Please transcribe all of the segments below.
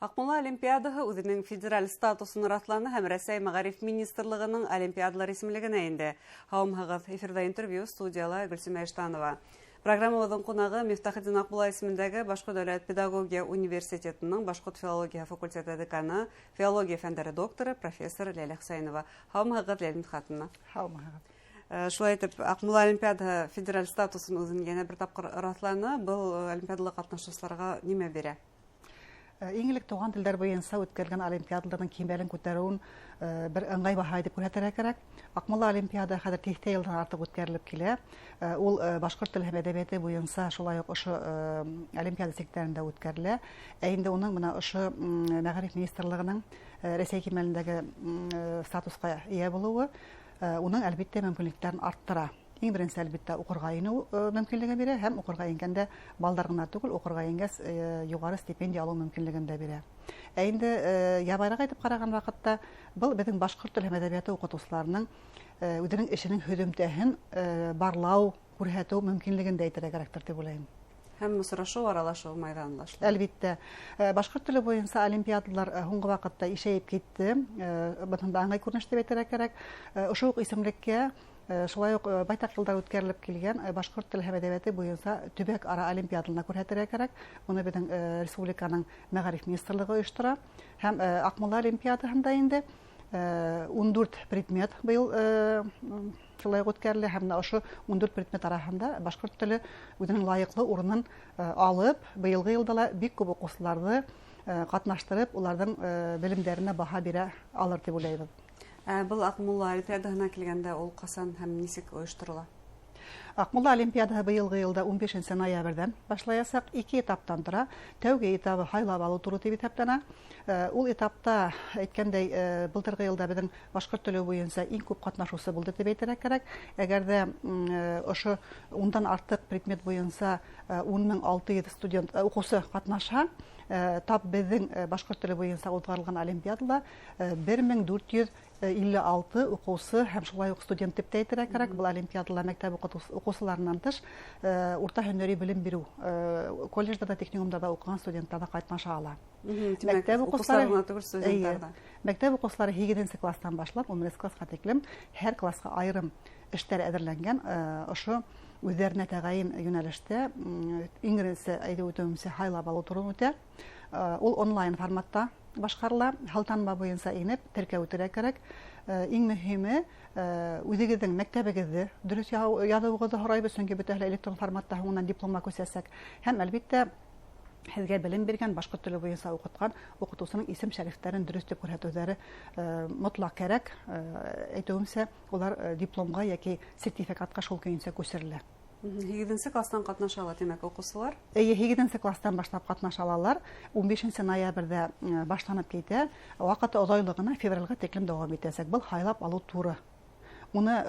Аҡмулла олимпиадаһы үҙенең федераль статусын раҫланы һәм Рәсәй мәғариф министрлығының олимпиадалар исемлегенә инде. Һаумыһығыҙ, эфирҙа интервью, студияла Гөлсөмә Иштанова. Программабыҙҙың ҡунағы Мифтахетдин Аҡмулла исемендәге Башҡорт дәүләт педагогия университетының башҡорт филологияһы факультеты деканы, филология фәндәре докторы, профессор Ләйлә Хөсәйенова. Һаумыһығыҙ, Ләйлә Мидхәтовна. Һаумыһығыҙ. Шулай итеп, Аҡмулла олимпиадаһы федераль статусын үҙен йәнә бер тапҡыр раҫланы. Был олимпиадала ҡатнашыусыларға нимә бирә? Иң элек туған телдәр буйынса үткәрелгән олимпиадаларҙың кимәлен күтәреүен бер ыңғай баһа итеп күрһәтергә кәрәк. Аҡмулла олимпиада хәҙер тиҫтә йылдан артыҡ үткәрелеп килә. Ул башҡорт теле һәм әҙәбиәте буйынса шулай уҡ ошо олимпиада сиктәрендә үткәрелә. Ә инде уның бына ошо мәғариф министрлығының Рәсәй кимәлендәге статусҡа эйә булыуы уның әлбиттә мөмкинлектәрен арттыра. Иң беренсе, әлбиттә, уҡырға инеү мөмкинлеген бирә һәм уҡырға ингәндә балдар ғына түгел, уҡырға ингәс юғары стипендия алыу мөмкинлеген дә бирә. Ә инде ябайыраҡ әйтеп ҡараған ваҡытта, был беҙҙең башҡорт теле һәм әҙәбиәте уҡытыусыларының үҙенең эшенең һөҙөмтәһен барлау, күрһәтеү мөмкинлеген дә әйтергә кәрәктер тип уйлайым. Һәм осрашыу, аралашыу майҙанында шулай. Әлбиттә. Башҡорт теле буйынса олимпиадалар һуңғы ваҡытта ишәйеп китте. Бында ыңғай күренеш тип әйтергә кәрәк. Ошо уҡ исемлеккә шулай уҡ байтаҡ йылдар үткәрелеп килгән башҡорт теле һәм әҙәбиәте буйынса төбәк ара олимпиадаларына күрһәтергә кәрәк. Уны беҙҙең республиканың мәғариф министрлығы ойоштора. Һәм Аҡмулла олимпиадаһында инде 14 предмет быйыл шулай уҡ үткәрелә. Һәм бына ошо 14 предмет араһында башҡорт теле үҙенең лайыҡлы урынын алып, быйылғы йылда ла бик күп уҡыусыларҙы ҡатнаштырып, уларҙың белемдәренә баһа бирә алыр тип уйлайбыҙ. Был Аҡмулла олимпиадаһына килгәндә ул ҡасан һәм нисек ойошторола? Аҡмулла олимпиадаһы быйылғы йылда 15 ноябрҙән башлаясаҡ. Ике этаптан тора. Тәүге этабы һайлап алыу туры тип иҫәпләнә. Ул этапта, әйткәндәй, былтырғы йылда беҙҙең башҡорт теле буйынса иң күп ҡатнашыусы булды тип әйтергә кәрәк. Әгәр ҙә ошо ундан артыҡ предмет буйынса 10 600 студент, уҡыусы ҡатнашһа, тап беҙҙең башҡорт теле буйынса уҙғарылған олимпиадала 1456 уҡыусы һәм шулай уҡ студент тип тә әйтергә кәрәк. Был олимпиадала мәктәп уҡыусыларынан тыш, урта һөнәри белем биреү колледжда да, техникумдарҙа уҡыған студенттар ҙа ҡатнаша ала. Мәктәп уҡыусылары ғына түгел, студенттар ҙа. Мәктәп уҡыусылары 8 класстан башлап 11 классҡа тиклем һәр классҡа айырым эштәр әҙерләнгән, ошо үҙҙәренә тәғәйен йүнәлештә, иң беренсе әйтеп үтеүемсә, һайлап алыу турын үтә. Ул онлайн форматта башҡарыла, һылтанма буйынса инеп теркәү үтергә кәрәк. Иң мөһиме, үҙегеҙҙең мәктәбегеҙҙе дөрөҫ яҙыуығыҙҙы һорайбыҙ, сөнки бөтәһе лә электрон форматта һуңынан дипломға күсәсәк. Һәм әлбиттә һеҙгә белем биргән, башҡорт теле буйынса уҡытҡан уҡытыусының исем шәрифтәрен дөрөҫ тип күрһәтеүҙәре мотлаҡ кәрәк. Әйтеүемсә, улар дипломға йәки сертификатҡа шул көйөнсә күсерелә. 8 класстан ҡатнаша ала, тимәк, уҡыусылар? Эйе, 8 класстан башлап ҡатнаша алалар. 15 ноябрҙә башланып китә. Ваҡыты оҙайлығына февралгә тиклем дауам итәсәк. Был һайлап алыу туры. Уны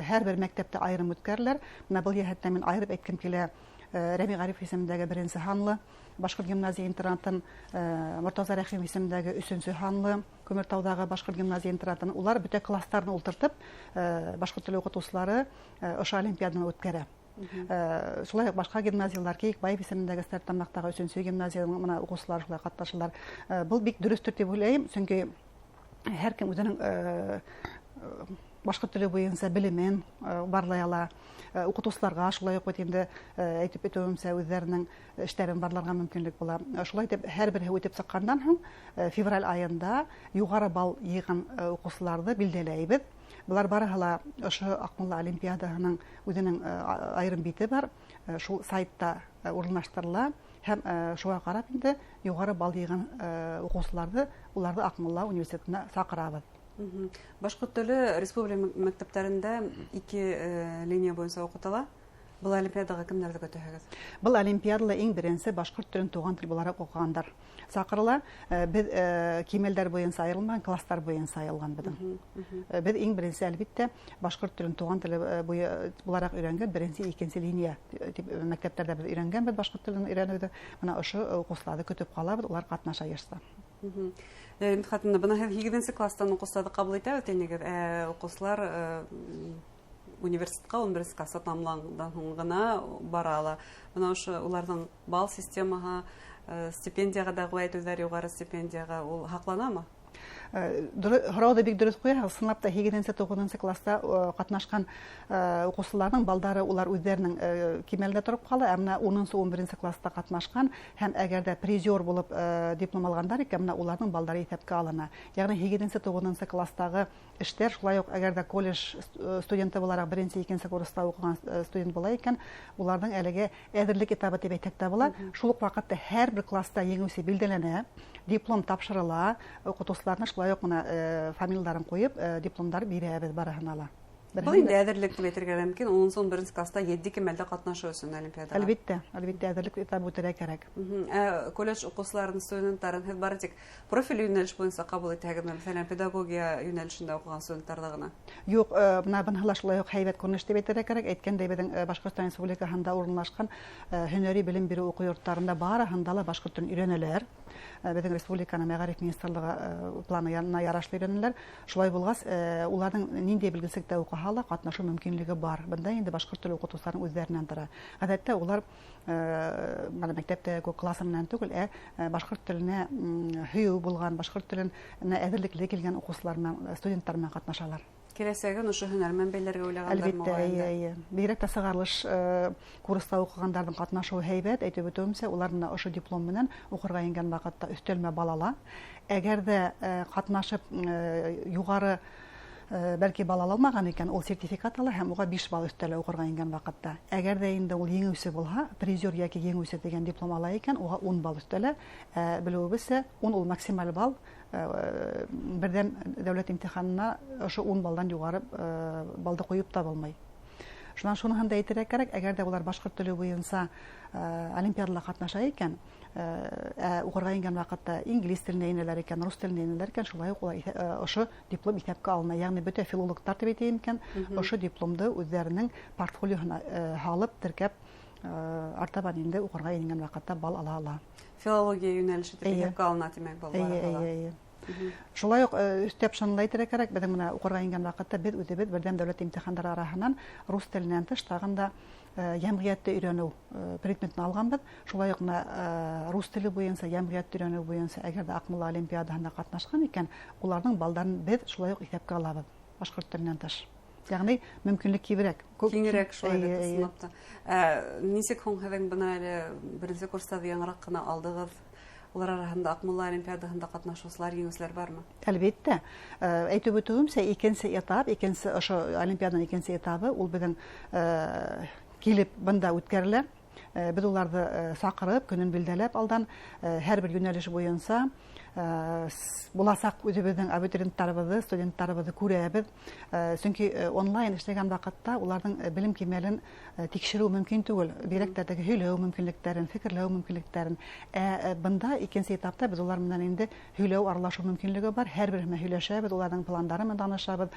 һәр бер мәктәптә айырым үткәреләр. Бына был йәһәттән мин айырып әйткем килә, Рәми Ғариф исемендәге беренсе һанлы башҡорт гимназия интернатын, Мортаза Рәхим исемендәге өсөнсө һанлы Күмертауҙағы башҡорт гимназия интернатын. Улар бөтә класстарын ултыртып, башҡорт теле уҡытыусылары ошо олимпиаданы үткәрә. Шулай уҡ башҡа гимназиялар, Кейекбаев исемендәге Стәрлетамаҡтағы өсөнсө гимназияның бына уҡыусылары шулай ҡатнашалар. Был бик дөрөҫтөр тип уйлайым, сөнки һәр кем үҙенең башҡорт теле буйынса белемен барлай ала. Уҡытыусыларға шулай уҡ бит инде, әйтеп үтеүемсә, үҙҙәренең эштәрен барларға мөмкинлек була. Шулай итеп, һәр береһе үтеп сыҡҡандан һуң, февраль айында юғары балл йыйған уҡыусыларҙы билдәләйбеҙ. Былар барыһы ла ошо Аҡмулла олимпиадаһының үҙенең айырым бите бар, шул сайтта урынлаштырыла һәм шуға ҡарап инде юғары балл йыйған уҡыусыларҙы, уларҙы Аҡмулла университетына саҡырабыҙ. Башҡорт теле республика мәктәптәрендә ике линия буйынса уҡытыла. Был олимпиадаға кемдәрҙе көтәһегеҙ? Был олимпиадала иң беренсе башҡорт телен туған тел булараҡ уҡығандар саҡырыла. Беҙ кимәлдәр буйынса айырылмаған, класстар буйынса айырылған беҙҙең. Беҙ иң беренсе, әлбиттә, башҡорт телен туған теле буйы булараҡ өйрәнгән беренсе, икенсе линия тип мәктәптәрҙә беҙ өйрәнгәнбеҙ башҡорт телен өйрәнеүҙе. Бына ошо уҡыусыларҙы көтөп ҡалабыҙ, улар ҡатнаша йышса. Мидхәт, бына һеҙ 8 класстан уҡыусыларҙы ҡабул итәбеҙ тинегеҙ. Уҡыусылар Университетҡа 11 класс тамамланғандан һуң ғына бара ала. Бына ошо уларҙың балл системаһы, стипендияға дәғүә итеүҙәр, юғары стипендияға ул һаҡланамы? Һорауҙы бик дөрөҫ ҡуяһығыҙ. Ысынлап та 8-9 класста ҡатнашҡан уҡыусыларҙың балдары улар үҙҙәренең кимәлдә тороп ҡала, ә бына 10-11 класста ҡатнашҡан һәм әгәр ҙә призер булып диплом алғандар икән, бына уларҙың балдары иҫәпкә алына. Йәғни 8-9 кластағы эштәр шулай уҡ, әгәр ҙә колледж студенты булараҡ 1-2 курста уҡыған студент була икән, уларҙың әлеге әҙерлек этабы тип әйтһәк тә була. Шул уҡ ваҡытта һәр бер класста еңеүсе билдәләнә, диплом тапшырыла, уҡытыусыларына шулай уҡ бына фамилияларын ҡуйып дипломдар бирәбеҙ барыһына ла. Был инде әҙерлек тип әйтергә мөмкин, 10-11 класста етди кимәлдә ҡатнашыу өсөн олимпиадаға. Әлбиттә, әлбиттә әҙерлек этабы үтергә кәрәк. Ә колледж уҡыусыларын, студенттарын һеҙ бары тик профиль йүнәлеш буйынса ҡабул итәһегеҙме? Мәҫәлән, педагогия йүнәлешендә уҡыған студенттарҙы ғына? Юҡ, бына быныһы ла шулай уҡ һәйбәт күренеш тип әйтергә кәрәк. Әйткәндәй, беҙҙең Башҡортостан Республикаһында урынлашҡан һөнәри белем биреү уҡыу йорттарында барыһында ла башҡорт телен өйрәнәләр. Беҙҙең республиканың мәғариф министрлығы планы янына ярашлы өйрәнәләр. Шулай булғас, уларҙың ниндәй белгеслектә уҡыһа ла ҡатнашыу мөмкинлеге бар. Бында инде башҡорт теле уҡытыусыларының үҙҙәренән тора. Ғәҙәттә улар бына мәктәптә классы менән түгел, ә башҡорт теленә һөйөү булған, башҡорт теленә әҙерлекле килгән уҡыусылар менән, студенттар менән ҡатнашалар. Киләсәген ошо һөнәр менән бәйләргә уйлағандар. Әлбиттә, эйе, эйе. Бигерәк тә сығарылыш курста уҡығандарҙың ҡатнашыуы һәйбәт. Әйтеп үтеүемсә, улар менән ошо диплом менән уҡырға ингән ваҡытта өҫтәлмә бал ала. Әгәр ҙә ҡатнашып юғары бәлки бал ала алмаған икән, ул сертификат ала һәм уға 5 балл өҫтәлә уҡырға ингән ваҡытта. Әгәр ҙә инде ул еңеүсе булһа, призер йәки еңеүсе тигән диплом ала икән, уға 10 балл өҫтәлә. Белеүебеҙсә, 10 ул максималь балл. Берҙәм дәүләт имтиханына ошо 10 баллдан юғары балды ҡуйып та булмай. Шунан шуныһын да әйтергә кәрәк, әгәр ҙә улар башҡорт теле буйынса олимпиадала ҡатнаша икән, уҡырға ингән ваҡытта инглиз теленә инәләр икән, рус теленә инәләр икән, шулай уҡ улар ошо диплом иҫәпкә алына. Йәғни бөтә филологтар тип әйтәйем икән, ошо дипломды үҙҙәренең портфолиоһына һалып, теркәп, артабан инде уҡырға ингән ваҡытта балл ала ала. Филология йүнәлеше тип иҫәпкә алына, тимәк, был барыһы ла. Шулай уҡ өҫтәп шуны ла әйтергә кәрәк, беҙҙең бына уҡырға ингән ваҡытта беҙ үҙебеҙ берҙәм дәүләт имтихандары араһынан рус теленән тыш тағын да йәмғиәтте өйрәнеү предметын алғанбыҙ. Шулай уҡ бына рус теле буйынса, йәмғиәтте өйрәнеү буйынса әгәр ҙә Аҡмулла олимпиадаһында ҡатнашҡан икән, уларҙың балдарын беҙ шулай уҡ иҫәпкә алабыҙ башҡорт теленән тыш. Йәғни мөмкинлек киңерәк. Киңерәк шулай бит, ысынлап та. Нисек һуң һеҙҙең бына әле беренсе курста яңыраҡ ҡына алдығыҙ? Улар араһында Аҡмулла олимпиадаһында ҡатнашыусылар, еңеүселәр бармы? Әлбиттә. Әйтеп үтеүемсә, икенсе этап, икенсе ошо олимпиаданың икенсе этабы ул беҙҙең килеп бында үткәрелә. Беҙ уларҙы саҡырып, көнөн билдәләп алдан, һәр бер йүнәлеш буйынса буласаҡ үҙебеҙҙең абитуриенттарыбыҙҙы, студенттарыбыҙҙы күрәбеҙ. Сөнки онлайн эшләгән ваҡытта уларҙың белем кимәлен тикшереү мөмкин түгел. Бигерәк тә теге һөйләү мөмкинлектәрен, фекерләү мөмкинлектәрен. Бында икенсе этапта беҙ улар менән инде һөйләү, аралашыу мөмкинлеге бар. Һәр береһе менән һөйләшәбеҙ, уларҙың пландары менән танышабыҙ,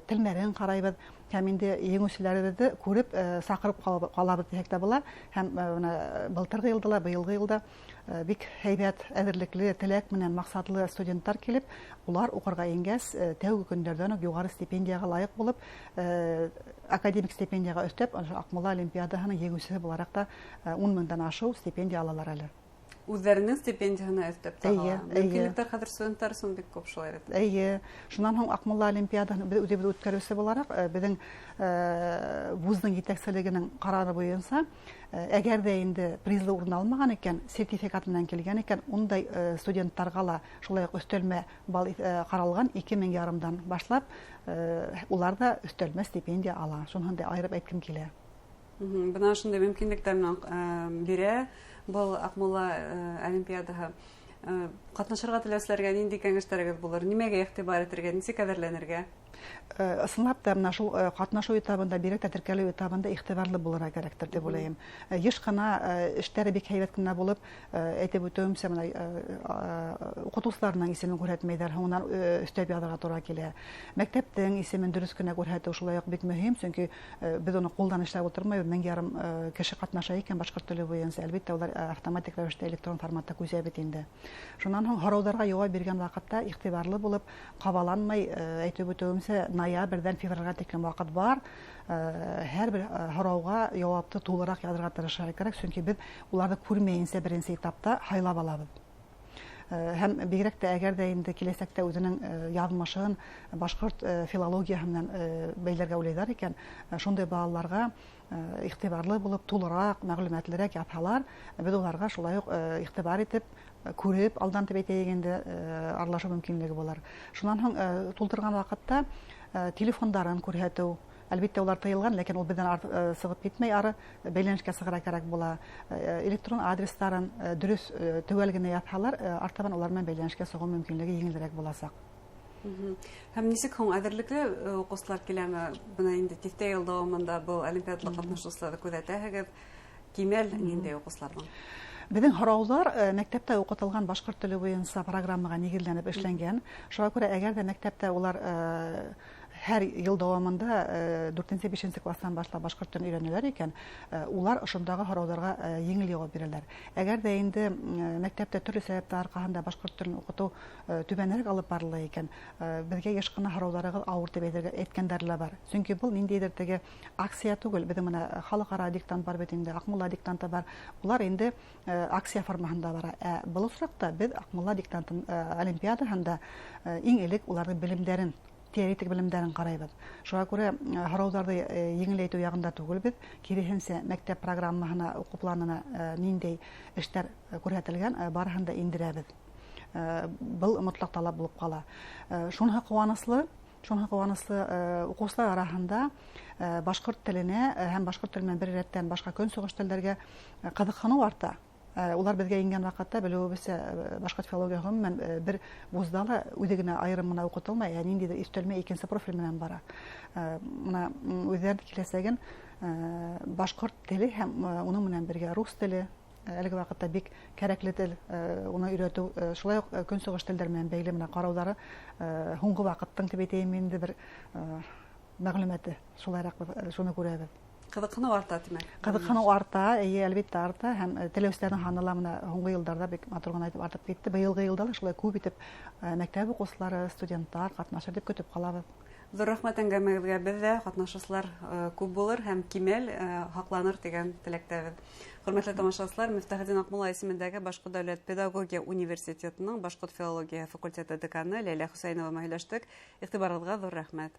телмәрен ҡарайбыҙ. Һәм инде еңеүселәребеҙҙе күреп, саҡырып ҡалабыҙ тиһәк тә була. Һәм бына былтырғы йылда ла, быйылғы йылда бик һәйбәт, әҙерлекле, теләк менән маҡсатлы студенттар килеп, улар уҡырға ингәс, тәүге көндәрҙән үк юғары стипендияға лайыҡ булып, академик стипендияға өҫтәп, ошо Аҡмулла олимпиадаһының еңеүсеһе булараҡ та 10 меңдән ашыу стипендия алалар әле. Үҙҙәренең стипендияһына өҫтәп тә ала. Мөмкинлектәр хәҙер студенттар өсөн бик күп шулай бит. Эйе. Шунан һуң Аҡмулла олимпиадаһын беҙ үҙебеҙ үткәреүсе булараҡ, беҙҙең вуздың етәкселегенең ҡарары буйынса, әгәр ҙә инде призлы урын алмаған икән, сертификат менән килгән икән, ундай студенттарға ла шулай уҡ өҫтәлмә балл ҡаралған ике мең ярымдан башлап, улар ҙа өҫтәлмә стипендия ала. Шуныһын да айырып әйткем килә. Бына ошондай мөмкинлектәр менән бирә был Аҡмулла олимпиадаһы. Ҡатнашырға теләүселәргә ниндәй кәңәштәрегеҙ булыр? Нимәгә иғтибар итергә, нисек әҙерләнергә? Ысынлап та бына шул ҡатнашыу этабында, бигерәк тә теркәлеү этабында иғтибарлы булырға кәрәктер тип уйлайым. Йыш ҡына эштәре бик һәйбәт кенә булып, әйтеп үтеүемсә, бына уҡытыусыларының исемен күрһәтмәйҙәр, һуңынан өҫтәп яҙырға тура килә. Мәктәптең исемен дөрөҫ кенә күрһәтеү шулай уҡ бик мөһим, сөнки беҙ уны ҡулдан эшләп ултырмайбыҙ. Мең ярым кеше ҡатнаша икән башҡорт теле буйынса, әлбиттә, улар автоматик рәүештә электрон форматта күсә бит инде. Шунан һуң һорауҙарға яуап биргән ваҡытта иғтибарлы булып, ҡабаланмай, әйтеп үтеүемсә, Белеүебеҙсә, ноябрҙән февралгә тиклем ваҡыт бар. Һәр бер һорауға яуапты тулыраҡ яҙырға тырышырға кәрәк, сөнки беҙ уларҙы күрмәйенсә беренсе этапта һайлап алабыҙ. Һәм бигерәк тә әгәр ҙә инде киләсәктә үҙенең яҙмышын башҡорт филологияһы менән бәйләргә уйлайҙар икән, шундай балаларға иғтибарлы булып, тулыраҡ, мәғлүмәтлерәк яҙһалар, беҙ уларға шулай уҡ иғтибар итеп, күреп, алдан тип әйтәйек инде, аралашыу мөмкинлеге булыр. Шунан һуң тултырған ваҡытта телефондарын күрһәтеү, әлбиттә, улар тыйылған, ләкин ул беҙҙән сығып китмәй, ары бәйләнешкә сығырға кәрәк була. Электрон адрестарын дөрөҫ, теүәл генә яҙһалар, артабан улар менән бәйләнешкә сығыу мөмкинлеге еңелерәк буласаҡ. Һәм нисек һуң әҙерлекле уҡыусылар киләме? Бына инде тиҫтә йыл дауамында был олимпиадала ҡатнашыусыларҙы күҙәтәһегеҙ. Кимәл ниндәй уҡыусыларҙың? Беҙҙең һорауҙар мәктәптә уҡытылған башҡорт теле буйынса программаға нигеҙләнеп эшләнгән. Шуға күрә әгәр ҙә мәктәптә улар һәр йыл дауамында 4-5 кластан башлап башҡорт телен өйрәнәләр икән, улар ошондағы һорауҙарға еңел яуап бирәләр. Әгәр ҙә инде мәктәптә төрлө сәбәптәр арҡаһында башҡорт телен уҡытыу түбәнерәк алып барыла икән, беҙгә йыш ҡына һорауҙарығыҙ ауыр тип әйткәндәре лә бар. Сөнки был ниндәйҙер теге акция түгел. Беҙҙең бына халыҡ-ара диктант бар бит инде, Аҡмулла диктанты бар. Улар инде акция формаһында бара. Ә был осраҡта беҙ Аҡмулла диктантын олимпиадаһында иң элек уларҙың белемдәрен, теоретик белемдәрен ҡарайбыҙ. Шуға күрә һорауҙарҙы еңеләйтеү яғында түгелбеҙ. Киреһенсә, мәктәп программаһына, уҡыу планына ниндәй эштәр күрһәтелгән, барыһын да индерәбеҙ. Был мотлаҡ талап булып ҡала. Шуныһы ҡыуаныслы, уҡыусылар араһында башҡорт теленә һәм башҡорт теле менән бер рәттән башҡа көнсығыш телдәргә ҡыҙыҡһыныу арта. Улар беҙгә ингән ваҡытта, белеүебеҙсә, башҡорт филологияһы ғөмүмән бер вузда ла үҙе генә айырым ғына уҡытылмай, ә ниндәйҙер өҫтәлмә икенсе профиль менән бара. Бына үҙҙәренең киләсәген башҡорт теле һәм уның менән бергә рус теле, әлеге ваҡытта бик кәрәкле тел, уны өйрәтеү, шулай уҡ көнсығыш телдәр менән бәйле менән ҡарауҙары һуңғы ваҡыттың тип әйтәйем инде бер мәғлүмәте, шулайыраҡ шуны күрәбеҙ. Ҡыҙыҡһыныу арта, тимәк. Ҡыҙыҡһыныу арта, эйе, әлбиттә арта, һәм теләүселәрҙең һаны ла бына һуңғы йылдарҙа бик матур ғына итеп артып китте. Быйылғы йылда ла шулай күп итеп мәктәп уҡыусылары, студенттар ҡатнашыр тип көтөп ҡалабыҙ. Ҙур рәхмәт әңгәмәгеҙгә. Беҙ ҙә ҡатнашыусылар күп булыр һәм кимәл һаҡланыр тигән теләктәбеҙ. Хөрмәтле тамашасылар, Мифтахетдин Аҡмулла исемендәге Башҡорт дәүләт педагогия университетының башҡорт филологияһы факультеты деканы Ләйлә Хөсәйенова менән һөйләштек. Иғтибарығыҙға ҙур рәхмәт.